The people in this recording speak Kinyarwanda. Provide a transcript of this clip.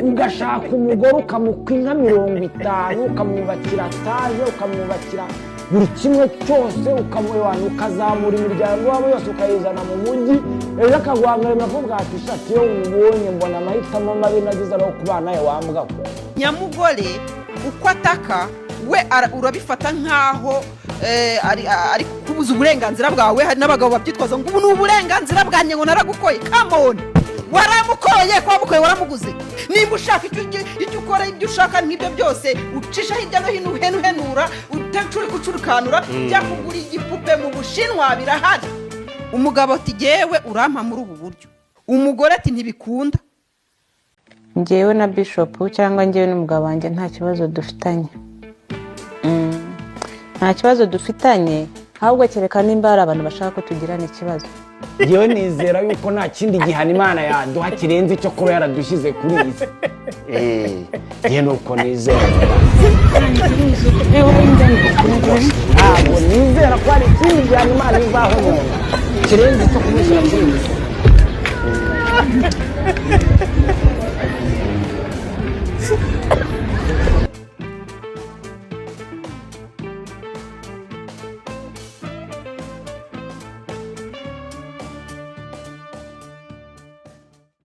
Ugashaka umugore, ukamukwa inka 50, ukamwubakira etaje, ukamwubakira buri kimwe cyose, ukamuha, ukazamura imiryango yabo yose, ukayizana mu mujyi, ejo akaguhangarira akavuga ati: "Shati, iyo mubonye mbona amahitamo mabi nagize ari kubana nawe wambwaho." Nyamugore uko ataka we urabifata nk'aho ari kubuza uburenganzira bwawe. Hari n'abagabo babyitwaza ngo ubu ni uburenganzira bwanjye, ngo naragukoye. Come on, waramukoye? Ko wamukoye, waramuguze? Nimba ushaka icyo ukora, ibyo ushaka nk'ibyo byose ucisha hirya no hino, uhenuhenura, utacurika, ucurukanura, jya kugura igipupe mu Bushinwa, birahari. Umugabo ati: "Jyewe urampa muri ubu buryo." Umugore ati: "Ntibikunda." Njyewe na Bishop, cyangwa njyewe n'umugabo wanjye, nta kibazo dufitanye. Nta kibazo dufitanye, ahubwo kereka nimba hari abantu bashaka ko tugirana ikibazo. Ngewe nizera yuko nta kindi gihano Imana yaduha kirenze icyo kuba yaradushyize kuri iyi si. Ngewe ni uko nizera. Ntabwo nizera ko hari ikindi gihano Imana izaha umuntu kirenze icyo kumushyira kuri iyi si.